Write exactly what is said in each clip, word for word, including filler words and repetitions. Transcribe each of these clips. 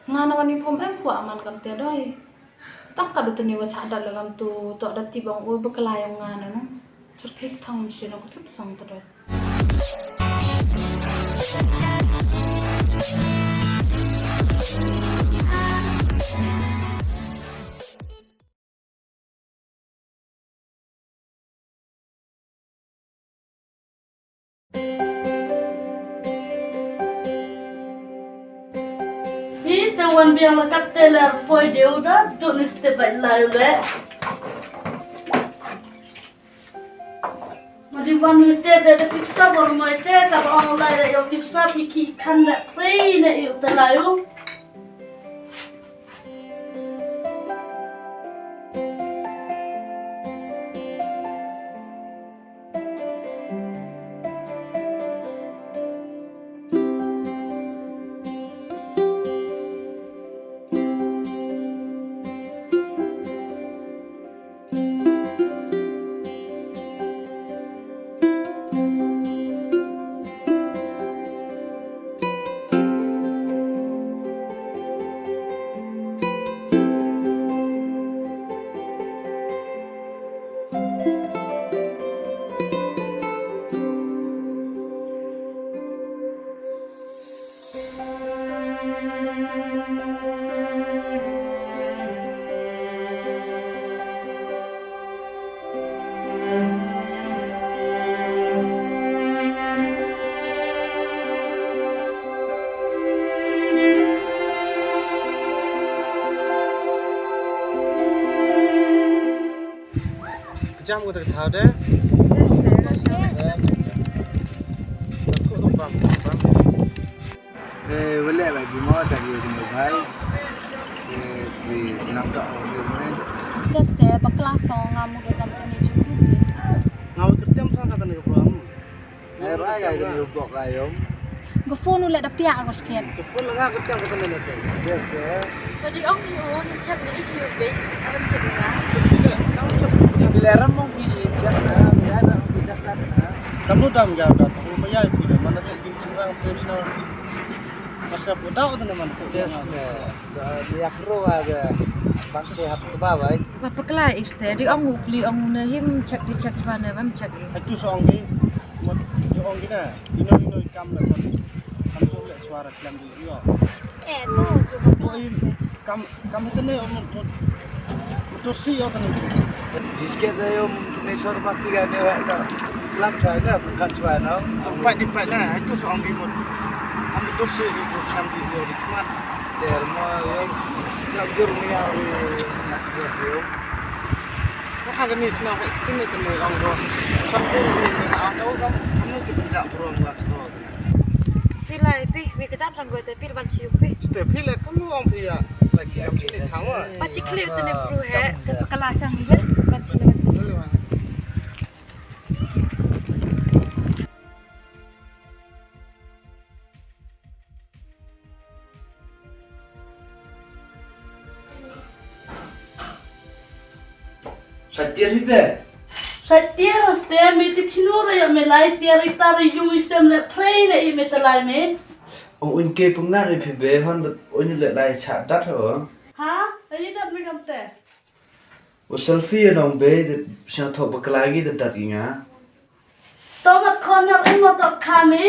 Nga na wan i pom em kwah man kam te doi. Tang ka du tani wa chah dat la kam tu, to dat ti bang u bakla yong nga na no. Chur kik thang machine ko chut sang ta doi. Hi te wan biang la kat te la poi deu da, tu ni step bai lai u le. Ma di wan u te de de tipsa bor mo te ka ba ong lai le yo tipsa pi ki kan le prei ne yo te lai u. Jam ko tak thau de. Ko ko bam bam. Eh, wale ba ji mo ta ji mo bhai. Eh, di jinam ta o de ne. Kaste bakla song nga mu do jan tani chu. Nga wa kyrtiam sa ka tani ka program. Ai, rai ai, kani u bok ai, om. Ka phone u leh da piak ko sket. Ka phone la nga kyrtiam ka tane na te. Yes, eh. Ba di ong hi u, hin check na i hi u be. Aban check nga. Bila ram mong pi check na, bila ram pi dak dak na. Kam nu dam ja dak, u ma ya pi, mana te jing chingrang pe sna. Masa putau tane man. Yes, ne. Da, yak ro ga, bang se hap tu ba bai. Ba pakla iste, di ong u pli ong ne him check di check chwa ne bam check. Ai tu song ki, mot jo ong ki na, ino ino i kam le mot, kam jo le chwa ra klam di yo. Eh, tu jo. Tu i kam, kam hita ne om tu, tu si yo kan. Jiske da yo ne sor bakti ga ne wa ta, lam chwa ne, kat chwa no. Tu pai di pai na, ai tu song ki mot. Am tu si di ko kam di yo di kmat. Ter mo yo, jam jur mi ya ri nak jur yo. Ka ka ni sna ka tin ni tin ong ro. Sa ko ni na ka ka ni ti penjak bro ba ko. Pi lai pi, pi ka jam sang ko te pi ban siu pi. Ste pi le ka mu ong pi ya. Like ya pi ni thang wa. Ba chi kli te ne bru he, te pa kala sang ni ban chi le. Sa tiar hi be. Sa tiar, ste me ti chinu ra ya me lai tiar i tar i yung i sem le prei ne i me te lai me. Ong un ke pengar hi be hon un le lai cha dat ho. Ha, ai dat me kam te. U selfie nong be de sha tho bakla gi de dat i nga. To mat khon nar en mo to kha me.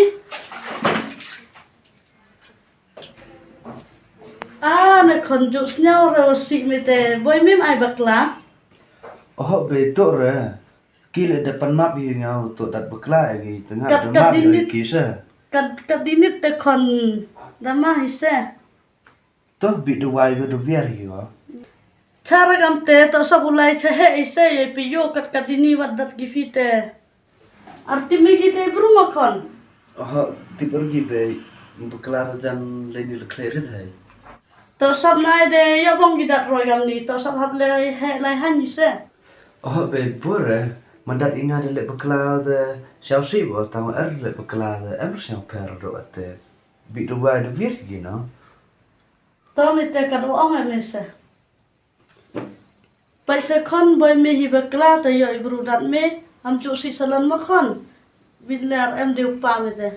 Ah, na khon ju sniaw re wa sih mi te. Boi mim ai bakla. Oh, be to re. Ki le da pan map hi nga u to dat bakla agi tengah. Kat da kat map hi dinit. Ki se. Kat, kat dinit te khon da ma hi se. To bi da wai ba da wiar hi wa. Chara gam te to sab u lai cha he i se ye pi yo kat kat dini wat dat gi fi te. Arti me gi te bru ma khon. Aha, tip ar gi be, bakla ra jan le ni le khle rit hai. To sab nai de, ya bong gi dat roi gam ni, to sab hap le he lai han ni se. Aha, be bur eh, man dat i nga de le bakla de, siaw si bo, tang er le bakla de, em siaw per do ate. Bi do wai de wir gi no. To me te kat ong em se. Paisa khon boi me hi bakla ta yo i bru dat me, am chu si salon ma khon. Bin ler em deu pa me te.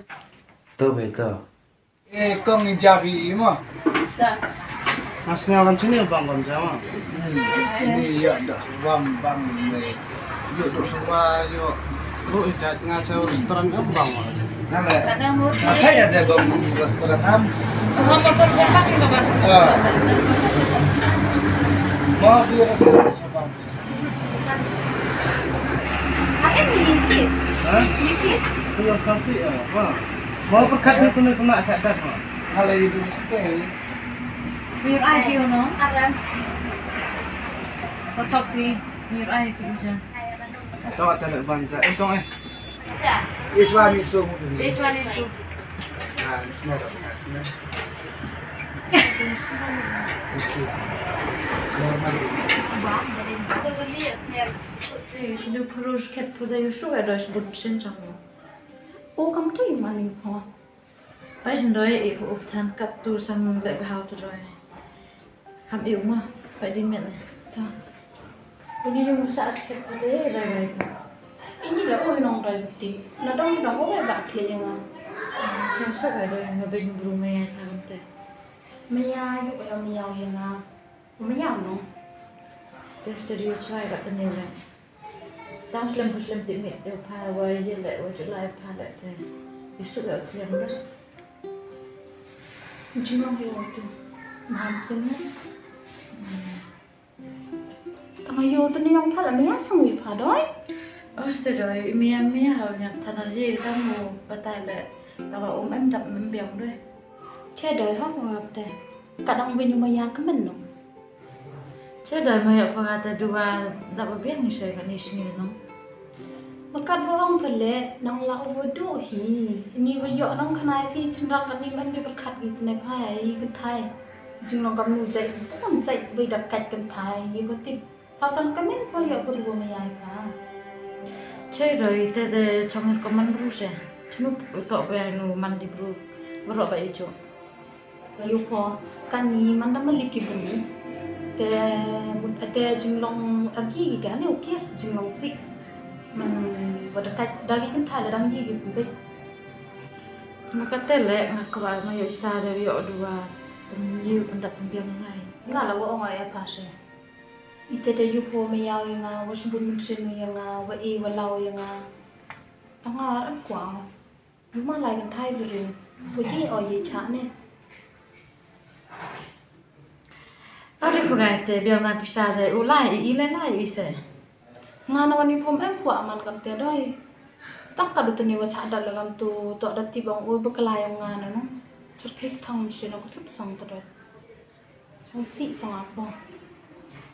To be to. Eh, kong ni jabi mo. Sa. Nga sngew kam chini bang bang jama. Ni ïa da bang bang ni. Ïa da sewa ïa. Lu ijat nga cha restaurant em bang bang. Nale. Kadang lu. Nga sa ïa da bang restaurant am. Hamba pun bang bang. Ah. Mau di restaurant bang. Apa ni? Ha? Ni. Punya kasih ya. Wah. Mau berkat ni tu ni kena cak dah. Kalau ibu mesti. Mir ai phi no? Aram. Patok phi. Mir ai phi ujan. Ito ata le ban ja. Ito eh. Iswa ni su. Iswa ni su. Ah, iswa ni su. Iswa. Normal. Ba, dari so geli ya smell. Eh, tu khrosh ket pu da yusu ga dos bud sen chamo. O kam tu iman ni pho. Bai shin doi i pu up than kat tu sang leh bhau tu doi. Ham i uma, bai ding met ne. Ta. Uni yung sa sket pu de rai rai pu. Ini la oi nong rai ti. Na dong dong oi ba kle yang a. Sang sa rai doi nga ben bru me ya ta te. Me ya yu ba me ya yang a. Me ya no. Te serius rai ba te ne le. Tang slem pu slem ti mit ïa pha wa ïa le wa jela ïa pha le te. Ïa suk ïa suk ïa. Jingong ïa wa tu. Mahan sin ne. Tang ïa tu ne yong pha le mia sang wi pha doi. Oh, ste doi mia mia ha nya than ji tang mu pata le. Tawa um em dap mem biang doi. Che doi ha wa te. Kadang win ma ya kemen no. Che doi ma ïoh pha nga te dua dap ba biang ni se ka ni sngi no. Ba kat ba ong pha le nang la u ba du hi. Ni ba ïoh nang khnai phi chin rang ka ni man bi berkat gi tne pha i kynthai. Jing nong kam nu jai pun jai ba dap kat kynthai i ba tip. Pha tang ka men pha ïoh ba du ma ïai pha. Che doi te te chong ko man bru se. Chnu u to ba nu man di bru. Ba ro ba i chu. Yu pho kani man da mali ki bru. Te mut ate jinglong arji ki gane u kier jinglong si. Man wada kat da ki kynthai la dang yi ki bru. Ma ka te le nga kwah ma yu sa da yu dua. Pynyu pyndap pynbiang ngai. Nga la wa ong ai apa se. Ite te yu pho me yau ya nga wa shibun mun sinu ya nga wa e wa lau ya nga. Tang nga ran kwah. Yu ma lai kan thai virin. Wa ye o ye cha ne. Ari phagai te biang na pisa te u lai i le lai i se. Nga na wan yu pho em kwah man kam te doi. Tang ka du tani wa cha da la kam tu to da ti bang u ba ka lai nga na no. Char khik thang mun sinu ko chut sang te doi. Sang si sang apa.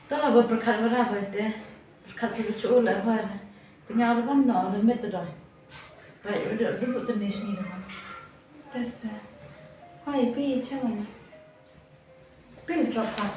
Ta la ba berkat ba ra ba te. Berkat ba chu la ba. Te nya ba ban no le met da. Ba du du te ne sni da. Test. Hai pi cha ni. Pil drop ha.